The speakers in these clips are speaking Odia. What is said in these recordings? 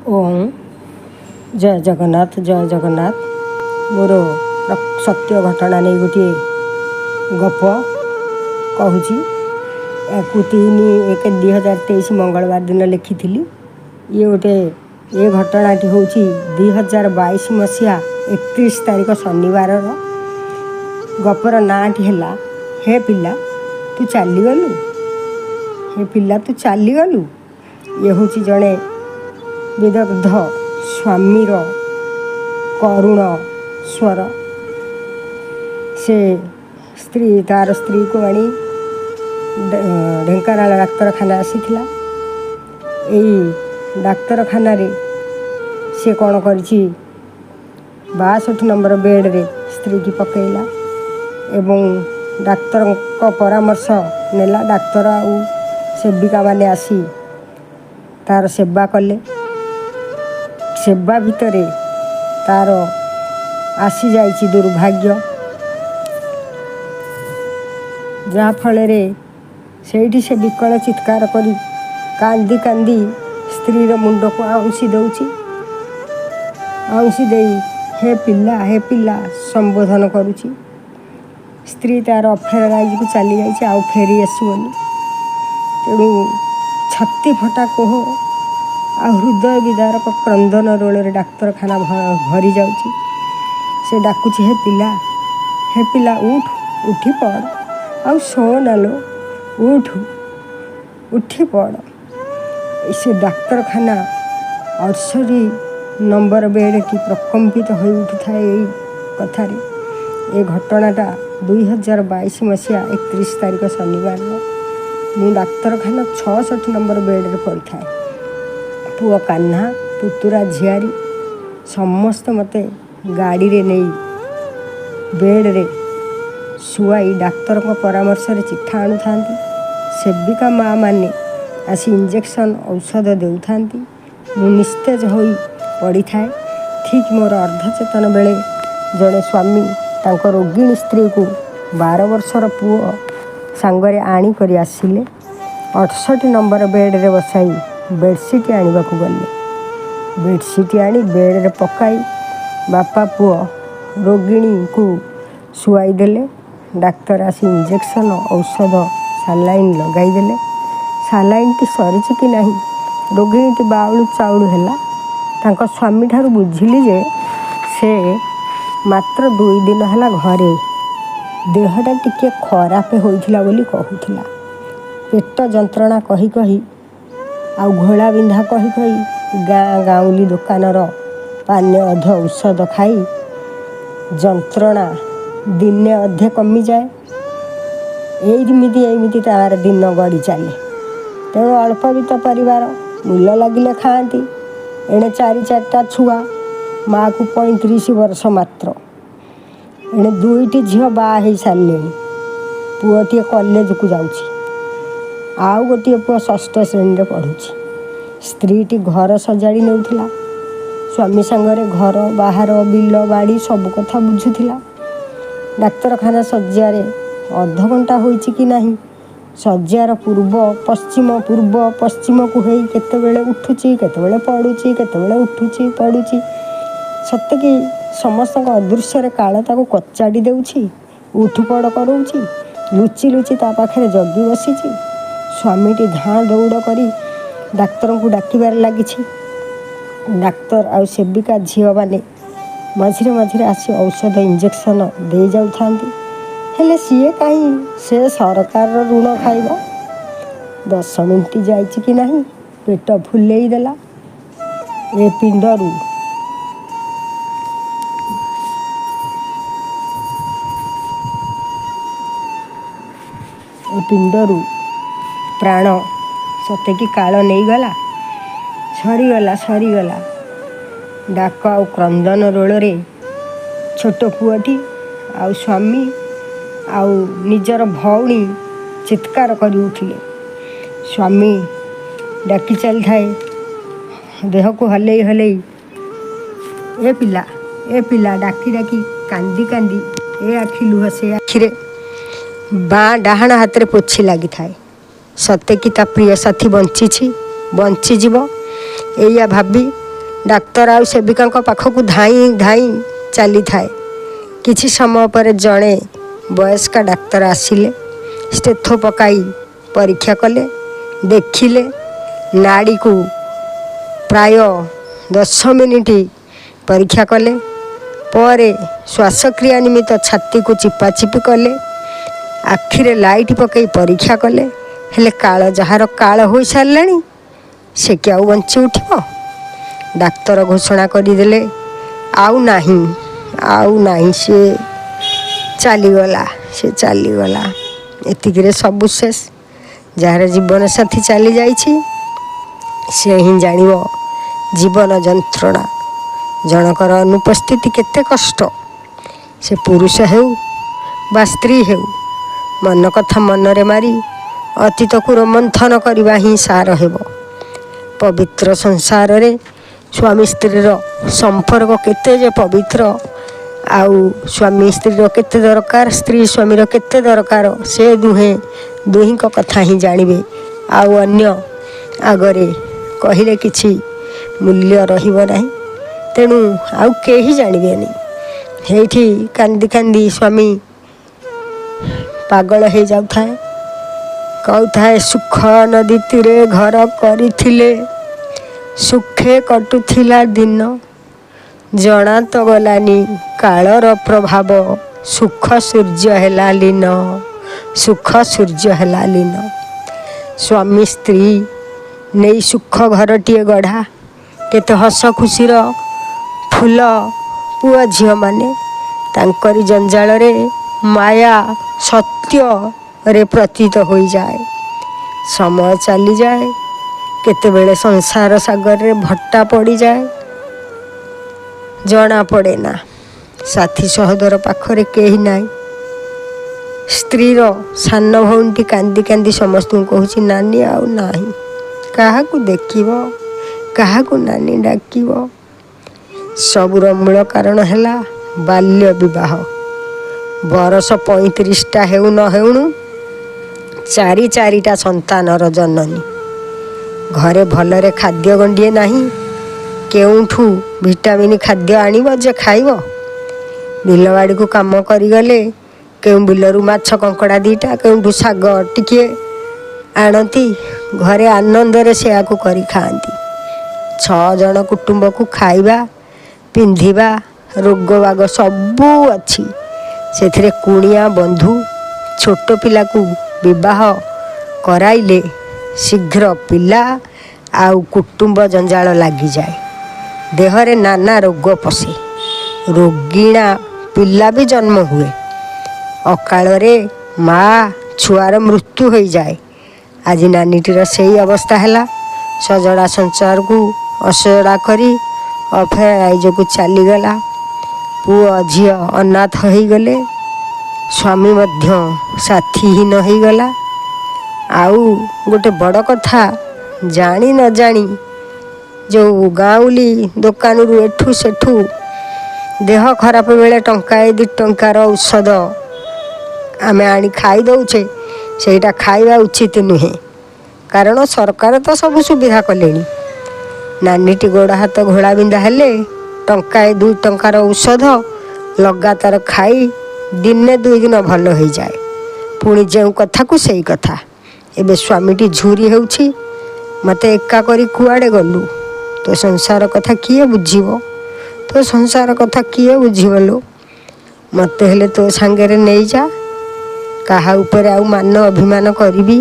ଓଁ ଜୟ ଜଗନ୍ନାଥ, ଜୟ ଜଗନ୍ନାଥ। ମୋର ସତ୍ୟ ଘଟଣା ନେଇ ଗୋଟିଏ ଗପ କହୁଛି। ଏହାକୁ 3/1/2023 ମଙ୍ଗଳବାର ଦିନ ଲେଖିଥିଲି। ଇଏ ଗୋଟେ ଏ ଘଟଣାଟି ହେଉଛି 2022 ମସିହା 31 ତାରିଖ ଶନିବାରର। ଗପର ନାଁଟି ହେଲା ହେ ପିଲା ତୁ ଚାଲିଗଲୁ, ହେ ପିଲା ତୁ ଚାଲିଗଲୁ। ଇଏ ହେଉଛି ଜଣେ ବିଦଗ୍ଧ ସ୍ୱାମୀର କରୁଣ ସ୍ୱର। ସେ ସ୍ତ୍ରୀ ତାର ସ୍ତ୍ରୀକୁ ଆଣି ଢେଙ୍କାନାଳ ଡାକ୍ତରଖାନା ଆସିଥିଲା। ଏଇ ଡାକ୍ତରଖାନାରେ ସେ କ'ଣ କରିଛି, 62 ନମ୍ବର ବେଡ଼୍ରେ ସ୍ତ୍ରୀକି ପକାଇଲା ଏବଂ ଡାକ୍ତରଙ୍କ ପରାମର୍ଶ ନେଲା। ଡାକ୍ତର ଆଉ ସେବିକାମାନେ ଆସି ତାର ସେବା କଲେ। ସେବା ଭିତରେ ତାର ଆସିଯାଇଛି ଦୁର୍ଭାଗ୍ୟ, ଯାହାଫଳରେ ସେଇଠି ସେ ବିକଳ ଚିତ୍କାର କରି କାନ୍ଦି କାନ୍ଦି ସ୍ତ୍ରୀର ମୁଣ୍ଡକୁ ଆଉଁସି ଦେଉଛି। ଆଉଁସି ଦେଇ ହେ ପିଲା, ହେ ପିଲା ସମ୍ବୋଧନ କରୁଛି। ସ୍ତ୍ରୀ ତାର ଅଫେର ରାଇଜକୁ ଚାଲିଯାଇଛି, ଆଉ ଫେରି ଆସିବନି। ତେଣୁ ଛାତି ଫଟା କୋହ ଆଉ ହୃଦୟ ବିଦାରକ କ୍ରନ୍ଦନ ରୋଳରେ ଡାକ୍ତରଖାନା ଭରି ଯାଉଛି। ସେ ଡାକୁଛି, ହେ ପିଲା, ହେ ପିଲା, ଉଠ, ଉଠି ପଡ଼, ଆଉ ଶୋ ନା ଲୋ, ଉଠ, ଉଠି ପଡ଼। ସେ ଡାକ୍ତରଖାନା 68 ନମ୍ବର ବେଡ଼୍ଟି ପ୍ରକମ୍ପିତ ହୋଇ ଉଠୁଥାଏ ଏଇ କଥାରେ। ଏ ଘଟଣାଟା 2022 ମସିହା 31 ତାରିଖ ଶନିବାରର। ମୁଁ ଡାକ୍ତରଖାନା 66 ନମ୍ବର ବେଡ଼୍ରେ ପଡ଼ିଥାଏ। ପୁଅ କାହ୍ନା, ପୁତୁରା, ଝିଆରୀ ସମସ୍ତେ ମୋତେ ଗାଡ଼ିରେ ନେଇ ବେଡ଼୍ରେ ଶୁଆଇ ଡାକ୍ତରଙ୍କ ପରାମର୍ଶରେ ଚିଠା ଆଣୁଥାନ୍ତି। ସେବିକା ମା' ମାନେ ଆସି ଇଞ୍ଜେକ୍ସନ୍ ଔଷଧ ଦେଉଥାନ୍ତି। ମୁଁ ନିସ୍ତେଜ ହୋଇ ପଡ଼ିଥାଏ। ଠିକ୍ ମୋର ଅର୍ଦ୍ଧଚେତନ ବେଳେ ଜଣେ ସ୍ୱାମୀ ତାଙ୍କ ରୋଗିଣୀ ସ୍ତ୍ରୀକୁ 12 ବର୍ଷର ପୁଅ ସାଙ୍ଗରେ ଆଣିକରି ଆସିଲେ। 68 ନମ୍ବର ବେଡ଼୍ରେ ବସାଇ ବେଡ଼ସିଟ୍ ଆଣିବାକୁ ଗଲେ। ବେଡ଼ସିଟ୍ ଆଣି ବେଡ଼୍ରେ ପକାଇ ବାପା ପୁଅ ରୋଗିଣୀକୁ ଶୁଆଇ ଦେଲେ। ଡାକ୍ତର ଆସି ଇଞ୍ଜେକ୍ସନ୍ ଔଷଧ ସାଲାଇନ୍ ଲଗାଇଦେଲେ। ସାଲାଇନ୍ଟି ସରିଛି କି ନାହିଁ, ରୋଗିଣୀଟି ବାଉଳୁ ଚାଉଳୁ ହେଲା। ତାଙ୍କ ସ୍ୱାମୀଠାରୁ ବୁଝିଲି ଯେ ସେ ମାତ୍ର 2 ଦିନ ହେଲା ଘରେ, ଦେହଟା ଟିକିଏ ଖରାପ ହୋଇଥିଲା ବୋଲି କହୁଥିଲା। ପେଟ ଯନ୍ତ୍ରଣା କହି କହି ଆଉ ଘୋଳା ବିନ୍ଧା କହି କହି ଗାଁ ଗାଉଁଲି ଦୋକାନର ପାନେ ଅଧେ ଔଷଧ ଖାଇ ଯନ୍ତ୍ରଣା ଦିନେ ଅଧେ କମିଯାଏ। ଏଇମିତି ତାର ଦିନ ଗଡ଼ି ଚାଲେ। ତେଣୁ ଅଳ୍ପବିତ୍ତ ପରିବାର, ମୂଲ ଲାଗିଲେ ଖାଆନ୍ତି। ଏଣେ 4 ଚାରିଟା ଛୁଆ, ମାଆକୁ 35 ବର୍ଷ ମାତ୍ର। ଏଣେ 2ଟି ଝିଅ ବାହା ହେଇସାରିଲେଣି, ପୁଅଟିଏ କଲେଜକୁ ଯାଉଛି, ଆଉ ଗୋଟିଏ ପୁଅ 6ଷ୍ଠ ଶ୍ରେଣୀରେ ପଢ଼ୁଛି। ସ୍ତ୍ରୀଟି ଘର ସଜାଡ଼ି ନେଉଥିଲା, ସ୍ୱାମୀ ସାଙ୍ଗରେ ଘର ବାହାର ବିଲ ବାଡ଼ି ସବୁ କଥା ବୁଝୁଥିଲା। ଡାକ୍ତରଖାନା ଶଯ୍ୟାରେ ଅଧଘଣ୍ଟା ହୋଇଛି କି ନାହିଁ, ଶଯ୍ୟାର ପୂର୍ବ ପଶ୍ଚିମ ପୂର୍ବ ପଶ୍ଚିମକୁ ହେଇ କେତେବେଳେ ଉଠୁଛି, କେତେବେଳେ ପଡ଼ୁଛି, କେତେବେଳେ ଉଠୁଛି ପଡ଼ୁଛି। ସତେକି ସମସ୍ତଙ୍କ ଅଦୃଶ୍ୟରେ କାଳ ତାକୁ କଚାଡ଼ି ଦେଉଛି, ଉଠୁ ପଡ଼ କରଉଛି, ଲୁଚି ଲୁଚି ତା ପାଖରେ ଜଗି ବସିଛି। ସ୍ୱାମୀଟି ଧାଁ ଦୌଡ଼ କରି ଡାକ୍ତରଙ୍କୁ ଡାକିବାରେ ଲାଗିଛି। ଡାକ୍ତର ଆଉ ସେବିକା ଝିଅମାନେ ମଝିରେ ମଝିରେ ଆସି ଔଷଧ ଇଞ୍ଜେକ୍ସନ୍ ଦେଇ ଯାଉଥାନ୍ତି। ହେଲେ ସିଏ କାହିଁ ସେ ସରକାରର ଋଣ ଖାଇବ। 10 ମିନିଟ୍ ଯାଇଛି କି ନାହିଁ, ପେଟ ଫୁଲେଇ ଦେଲା। ଏ ପିଣ୍ଡରୁ ପ୍ରାଣ ସତେକି କାଳ ନେଇଗଲା। ସରିଗଲା, ସରିଗଲା ଡାକ ଆଉ କ୍ରନ୍ଦନ ରୋଳରେ ଛୋଟ ପୁଅଟି ଆଉ ସ୍ୱାମୀ ଆଉ ନିଜର ଭଉଣୀ ଚିତ୍କାର କରି ଉଠିଲେ। ସ୍ୱାମୀ ଡାକି ଚାଲିଥାଏ ଦେହକୁ ହଲେଇ ହଲେଇ, ଏ ପିଲା, ଏ ପିଲା ଡାକି ଡାକି କାନ୍ଦି କାନ୍ଦି ଏ ଆଖି ଲୁହ ସେ ଆଖିରେ ବାଁ ଡାହାଣ ହାତରେ ପୋଛି ଲାଗିଥାଏ। ସତେ କି ତା ପ୍ରିୟ ସାଥୀ ବଞ୍ଚିଛି, ବଞ୍ଚିଯିବ ଏଇଆ ଭାବି ଡାକ୍ତର ଆଉ ସେବିକାଙ୍କ ପାଖକୁ ଧାଇଁ ଧାଇଁ ଚାଲିଥାଏ। କିଛି ସମୟ ପରେ ଜଣେ ବୟସ୍କା ଡାକ୍ତର ଆସିଲେ। ଷ୍ଟେଥୋ ପକାଇ ପରୀକ୍ଷା କଲେ, ଦେଖିଲେ ନାଡ଼ିକୁ। ପ୍ରାୟ 10 ମିନିଟ୍ ପରୀକ୍ଷା କଲେ। ପରେ ଶ୍ୱାସକ୍ରିୟା ନିମିତ୍ତ ଛାତିକୁ ଚିପାଚିପି କଲେ। ଆଖିରେ ଲାଇଟ୍ ପକାଇ ପରୀକ୍ଷା କଲେ। ହେଲେ କାଳ ଯାହାର କାଳ ହୋଇସାରିଲାଣି, ସେ କି ଆଉ ବଞ୍ଚି ଉଠିବ? ଡାକ୍ତର ଘୋଷଣା କରିଦେଲେ, ଆଉ ନାହିଁ, ଆଉ ନାହିଁ, ସିଏ ଚାଲିଗଲା, ସେ ଚାଲିଗଲା। ଏତିକିରେ ସବୁ ଶେଷ। ଯାହାର ଜୀବନସାଥୀ ଚାଲିଯାଇଛି, ସେ ହିଁ ଜାଣିବ ଜୀବନ ଯନ୍ତ୍ରଣା। ଜଣଙ୍କର ଅନୁପସ୍ଥିତି କେତେ କଷ୍ଟ। ସେ ପୁରୁଷ ହେଉ ବା ସ୍ତ୍ରୀ ହେଉ, ମନ କଥା ମନରେ ମାରି ଅତୀତକୁ ରୋମନ୍ଥନ କରିବା ହିଁ ସାର ହେବ। ପବିତ୍ର ସଂସାରରେ ସ୍ୱାମୀ ସ୍ତ୍ରୀର ସମ୍ପର୍କ କେତେ ଯେ ପବିତ୍ର, ଆଉ ସ୍ୱାମୀ ସ୍ତ୍ରୀର କେତେ ଦରକାର, ସ୍ତ୍ରୀ ସ୍ୱାମୀର କେତେ ଦରକାର, ସେ ଦୁହେଁ ଦୁହିଁଙ୍କ କଥା ହିଁ ଜାଣିବେ। ଆଉ ଅନ୍ୟ ଆଗରେ କହିଲେ କିଛି ମୂଲ୍ୟ ରହିବ ନାହିଁ। ତେଣୁ ଆଉ କେହି ଜାଣିବେନି। ସେଇଠି କାନ୍ଦି କାନ୍ଦି ସ୍ୱାମୀ ପାଗଳ ହେଇଯାଉଥାଏ। କହୁଥାଏ, ସୁଖ ନଦୀ ତୀରେ ଘର କରିଥିଲେ, ସୁଖେ କଟୁଥିଲା ଦିନ, ଜଣା ତ ଗଲାନି କାଳର ପ୍ରଭାବ, ସୁଖ ସୂର୍ଯ୍ୟ ହେଲା ଲୀନ, ସୁଖ ସୂର୍ଯ୍ୟ ହେଲା ଲୀନ। ସ୍ୱାମୀ ସ୍ତ୍ରୀ ନେଇ ସୁଖ ଘରଟିଏ ଗଢ଼ା, କେତେ ହସ ଖୁସିର ଫୁଲ ପୁଅ ଝିଅମାନେ, ତାଙ୍କରି ଜଞ୍ଜାଳରେ ମାୟା ସତ୍ୟରେ ପ୍ରତୀତ ହୋଇଯାଏ। ସମୟ ଚାଲିଯାଏ। କେତେବେଳେ ସଂସାର ସାଗରରେ ଭଟ୍ଟା ପଡ଼ିଯାଏ, ଜଣା ପଡ଼େ ନା। ସାଥୀ ସହୋଦର ପାଖରେ କେହି ନାହିଁ। ସ୍ତ୍ରୀର ସାନ ଭଉଣୀଟି କାନ୍ଦି କାନ୍ଦି ସମସ୍ତଙ୍କୁ କହୁଛି, ନାନୀ ଆଉ ନାହିଁ। କାହାକୁ ଦେଖିବ? କାହାକୁ ନାନୀ ଡାକିବ? ସବୁର ମୂଳ କାରଣ ହେଲା ବାଲ୍ୟ ବିବାହ। ବରଷ 35ଟା ହେଉ ନ ହେଉଣୁ ଚାରି ଚାରିଟା ସନ୍ତାନର ଜନନୀ। ଘରେ ଭଲରେ ଖାଦ୍ୟ ଗଣ୍ଡିଏ ନାହିଁ। କେଉଁଠୁ ଭିଟାମିନ୍ ଖାଦ୍ୟ ଆଣିବ ଯେ ଖାଇବ? ବିଲବାଡ଼ିକୁ କାମ କରିଗଲେ କେଉଁ ବିଲରୁ ମାଛ କଙ୍କଡ଼ା ଦୁଇଟା, କେଉଁଠୁ ଶାଗ ଟିକିଏ ଆଣନ୍ତି। ଘରେ ଆନନ୍ଦରେ ସେୟାକୁ କରି ଖାଆନ୍ତି। ଛଅ ଜଣ କୁଟୁମ୍ବକୁ ଖାଇବା, ପିନ୍ଧିବା, ରୋଗ ବାଗ ସବୁ ଅଛି। ସେଥିରେ କୁଣିଆ ବନ୍ଧୁ। ଛୋଟ ପିଲାକୁ ବିବାହ କରାଇଲେ ଶୀଘ୍ର ପିଲା ଆଉ କୁଟୁମ୍ବ ଜଞ୍ଜାଳ ଲାଗିଯାଏ। ଦେହରେ ନାନା ରୋଗ ପଶେ। ରୋଗିଣା ପିଲା ବି ଜନ୍ମ ହୁଏ। ଅକାଳରେ ମା ଛୁଆର ମୃତ୍ୟୁ ହୋଇଯାଏ। ଆଜି ନାନୀଟିର ସେଇ ଅବସ୍ଥା ହେଲା। ସଜଡ଼ା ସଂସାରକୁ ଅସଜଡ଼ା କରି ଅଫେରା ରାଇଜକୁ ଚାଲିଗଲା। ପୁଅ ଝିଅ ଅନାଥ ହେଇଗଲେ। ସ୍ୱାମୀ ମଧ୍ୟ ସାଥୀହୀନ ହେଇଗଲା। ଆଉ ଗୋଟେ ବଡ଼ କଥା, ଜାଣି ନ ଜାଣି ଯେଉଁ ଗାଉଁଲି ଦୋକାନରୁ ଏଠୁ ସେଠୁ ଦେହ ଖରାପ ବେଳେ ଟଙ୍କାଏ ଦୁଇ ଟଙ୍କାର ଔଷଧ ଆମେ ଆଣି ଖାଇ ଦେଉଛେ, ସେଇଟା ଖାଇବା ଉଚିତ ନୁହେଁ। କାରଣ ସରକାର ତ ସବୁ ସୁବିଧା କଲେଣି। ନାନୀଟି ଗୋଡ଼ ହାତ ଘୋଳା ବିନ୍ଧା ହେଲେ ଟଙ୍କାଏ ଦୁଇ ଟଙ୍କାର ଔଷଧ ଲଗାତାର ଖାଇ ଦିନେ ଦୁଇ ଦିନ ଭଲ ହେଇଯାଏ। ପୁଣି ଯେଉଁ କଥାକୁ ସେଇ କଥା। ଏବେ ସ୍ୱାମୀଟି ଝୁରି ହେଉଛି, ମୋତେ ଏକା କରି କୁଆଡ଼େ ଗଲୁ? ତୋ ସଂସାର କଥା କିଏ ବୁଝିବ? ତୋ ସଂସାର କଥା କିଏ ବୁଝିବ ଲୋ? ମୋତେ ହେଲେ ତୋ ସାଙ୍ଗରେ ନେଇଯା। କାହା ଉପରେ ଆଉ ମାନ ଅଭିମାନ କରିବି?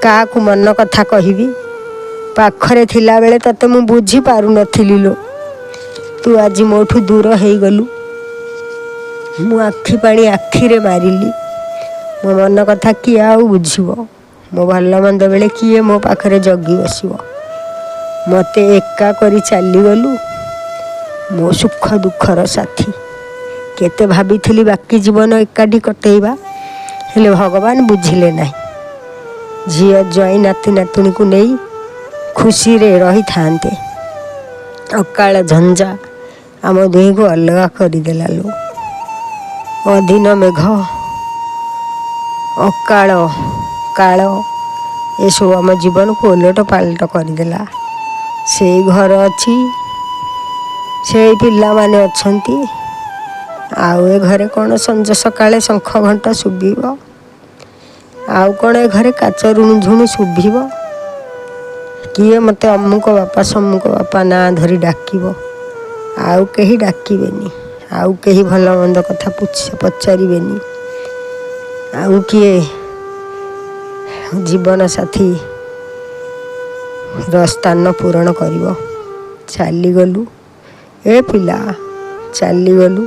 କାହାକୁ ମନ କଥା କହିବି? ପାଖରେ ଥିଲାବେଳେ ତତେ ମୁଁ ବୁଝି ପାରୁନଥିଲି ଲୋ। ତୁ ଆଜି ମୋଠୁ ଦୂର ହେଇଗଲୁ। ମୁଁ ଆଖି ପାଣି ଆଖିରେ ମାରିଲି। ମୋ ମନ କଥା କିଏ ଆଉ ବୁଝିବ? ମୋ ଭଲ ମନ୍ଦ ବେଳେ କିଏ ମୋ ପାଖରେ ଜଗି ବସିବ? ମୋତେ ଏକା କରି ଚାଲିଗଲୁ, ମୋ ସୁଖ ଦୁଃଖର ସାଥୀ। କେତେ ଭାବିଥିଲି ବାକି ଜୀବନ ଏକାଠି କଟେଇବା, ହେଲେ ଭଗବାନ ବୁଝିଲେ ନାହିଁ। ଝିଅ ଜ୍ୱାଇଁ ନାତି ନାତୁଣୀକୁ ନେଇ ଖୁସିରେ ରହିଥାନ୍ତେ। ଅକାଳ ଝଞ୍ଜା ଆମ ଦୁହିଁକୁ ଅଲଗା କରିଦେଲା ଲୋ। ଅଧୀନ ମେଘ, ଅକାଳ କାଳ, ଏସବୁ ଆମ ଜୀବନକୁ ଓଲଟ ପାଲଟ କରିଦେଲା। ସେଇ ଘର ଅଛି, ସେଇ ପିଲାମାନେ ଅଛନ୍ତି। ଆଉ ଏ ଘରେ କ'ଣ ସଞ୍ଜ ସକାଳେ ଶଙ୍ଖ ଘଣ୍ଟ ଶୁଭିବ? ଆଉ କ'ଣ ଏ ଘରେ କାଚ ରୁଣୁଝୁଣୁ ଶୁଭିବ? କିଏ ମୋତେ ଅମୁକ ବାପା ସମୁକ ବାପା ନାଁ ଧରି ଡାକିବ? ଆଉ କେହି ଡାକିବେନି, ଆଉ କେହି ଭଲ ମନ୍ଦ କଥା ପଚାରିବେନି, ଆଉ କିଏ ଜୀବନସାଥୀ ର ସ୍ଥାନ ପୂରଣ କରିବ? ଚାଲିଗଲୁ ଏ ପିଲା, ଚାଲିଗଲୁ।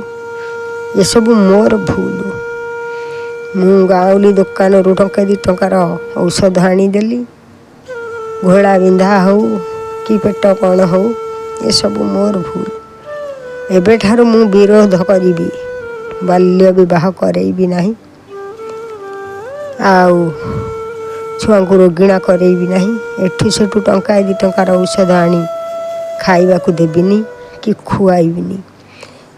ଏସବୁ ମୋର ଭୁଲ। ମୁଁ ଗାଉଁଲି ଦୋକାନରୁ ଟଙ୍କା 2 ଟଙ୍କାର ଔଷଧ ଆଣିଦେଲି, ଘୋଳା ବିନ୍ଧା ହଉ କି ପେଟ କ'ଣ ହଉ, ଏସବୁ ମୋର ଭୁଲ। ଏବେଠାରୁ ମୁଁ ବିରୋଧ କରିବି, ବାଲ୍ୟ ବିବାହ କରେଇବି ନାହିଁ, ଆଉ ଛୁଆଙ୍କୁ ରୋଗିଣା କରେଇବି ନାହିଁ। ଏଠୁ ସେଠୁ ଟଙ୍କାଏ 2 ଟଙ୍କାର ଔଷଧ ଆଣି ଖାଇବାକୁ ଦେବିନି କି ଖୁଆଇବିନି।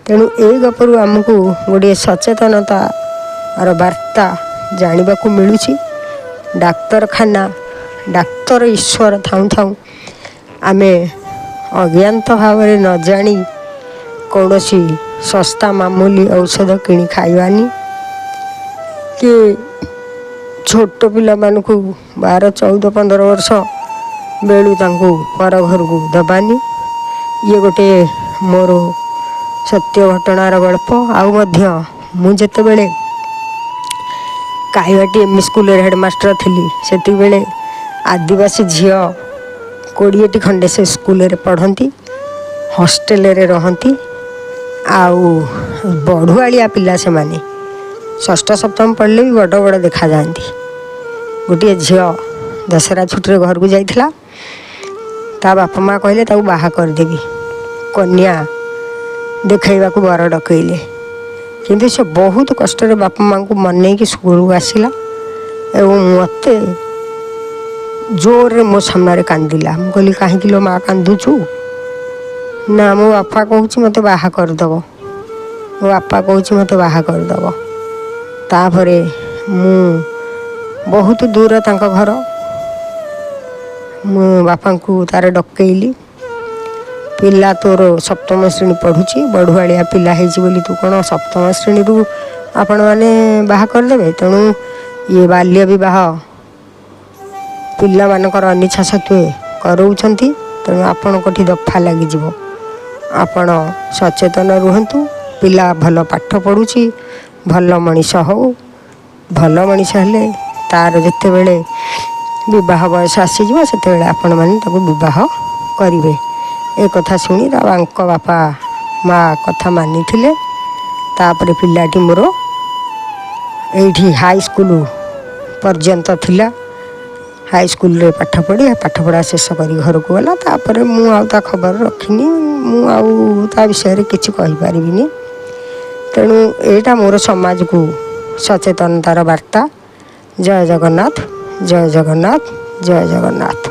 ତେଣୁ ଏଇ ଗପରୁ ଆମକୁ ଗୋଟିଏ ସଚେତନତାର ବାର୍ତ୍ତା ଜାଣିବାକୁ ମିଳୁଛି। ଡାକ୍ତରଖାନା ଡାକ୍ତର ଈଶ୍ୱର ଥାଉଁ ଥାଉଁ ଆମେ ଅଜ୍ଞାତ ଭାବରେ ନ ଜାଣି କୌଣସି ଶସ୍ତା ମାମୁଲି ଔଷଧ କିଣି ଖାଇବାନି, କି ଛୋଟ ପିଲାମାନଙ୍କୁ 12, 14, 15 ବର୍ଷ ବେଳୁ ତାଙ୍କୁ ପର ଘରକୁ ଦେବାନି। ଇଏ ଗୋଟିଏ ମୋର ସତ୍ୟ ଘଟଣାର ଗଳ୍ପ। ଆଉ ମଧ୍ୟ ମୁଁ ଯେତେବେଳେ କାଇବାଟି ଏମ୍ ଇ ସ୍କୁଲରେ ହେଡ଼ମାଷ୍ଟର ଥିଲି, ସେତିକିବେଳେ ଆଦିବାସୀ ଝିଅ 20ଟି ଖଣ୍ଡେ ସେ ସ୍କୁଲରେ ପଢ଼ନ୍ତି, ହଷ୍ଟେଲରେ ରହନ୍ତି। ଆଉ ବଢ଼ୁଆଳିଆ ପିଲା ସେମାନେ, ଷଷ୍ଠ ସପ୍ତମ ପଢ଼ିଲେ ବି ବଡ଼ ବଡ଼ ଦେଖାଯାଆନ୍ତି। ଗୋଟିଏ ଝିଅ ଦଶହରା ଛୁଟିରେ ଘରକୁ ଯାଇଥିଲା। ତା ବାପା ମା' କହିଲେ ତାକୁ ବାହା କରିଦେବି, କନ୍ୟା ଦେଖାଇବାକୁ ବର ଡକେଇଲେ। କିନ୍ତୁ ସେ ବହୁତ କଷ୍ଟରେ ବାପା ମାଆଙ୍କୁ ମନେଇକି ସ୍କୁଲକୁ ଆସିଲା ଏବଂ ମୋତେ ଜୋରରେ ମୋ ସାମ୍ନାରେ କାନ୍ଦିଲା। ମୁଁ କହିଲି, କାହିଁକି ଲୋ ମା କାନ୍ଦୁଛୁ? ନା, ମୋ ବାପା କହୁଛି ମୋତେ ବାହା କରିଦେବ, ମୋ ବାପା କହୁଛି ମୋତେ ବାହା କରିଦେବ। ତାପରେ ମୁଁ ବହୁତ ଦୂର ତାଙ୍କ ଘର, ମୁଁ ବାପାଙ୍କୁ ତାର ଡକେଇଲି। ପିଲା ତୋର ସପ୍ତମ ଶ୍ରେଣୀ ପଢ଼ୁଛି, ବଢ଼ୁଆଳିଆ ପିଲା ହେଇଛି ବୋଲି ତୁ କ'ଣ ସପ୍ତମ ଶ୍ରେଣୀରୁ ଆପଣମାନେ ବାହା କରିଦେବେ? ତେଣୁ ଇଏ ବାଲ୍ୟ ବିବାହ ପିଲାମାନଙ୍କର ଅନିଚ୍ଛା ସତ୍ତ୍ୱେ କରାଉଛନ୍ତି, ତେଣୁ ଆପଣଙ୍କଠି ଦଫା ଲାଗିଯିବ। ଆପଣ ସଚେତନ ରୁହନ୍ତୁ। ପିଲା ଭଲ ପାଠ ପଢ଼ୁଛି, ଭଲ ମଣିଷ ହଉ। ଭଲ ମଣିଷ ହେଲେ ତାର ଯେତେବେଳେ ବିବାହ ବୟସ ଆସିଯିବ, ସେତେବେଳେ ଆପଣମାନେ ତାକୁ ବିବାହ କରିବେ। ଏ କଥା ଶୁଣି ତାଙ୍କ ବାପା ମା କଥା ମାନିଥିଲେ। ତାପରେ ପିଲାଟି ମୋର ଏଇଠି ହାଇସ୍କୁଲ ପର୍ଯ୍ୟନ୍ତ ଥିଲା। ହାଇସ୍କୁଲରେ ପାଠ ପଢ଼ି ପାଠପଢ଼ା ଶେଷ କରି ଘରକୁ ଗଲା। ତାପରେ ମୁଁ ଆଉ ତା ଖବର ରଖିନି, ମୁଁ ଆଉ ତା ବିଷୟରେ କିଛି କହିପାରିବିନି। ତେଣୁ ଏଇଟା ମୋର ସମାଜକୁ ସଚେତନତାର ବାର୍ତ୍ତା। ଜୟ ଜଗନ୍ନାଥ, ଜୟ ଜଗନ୍ନାଥ, ଜୟ ଜଗନ୍ନାଥ।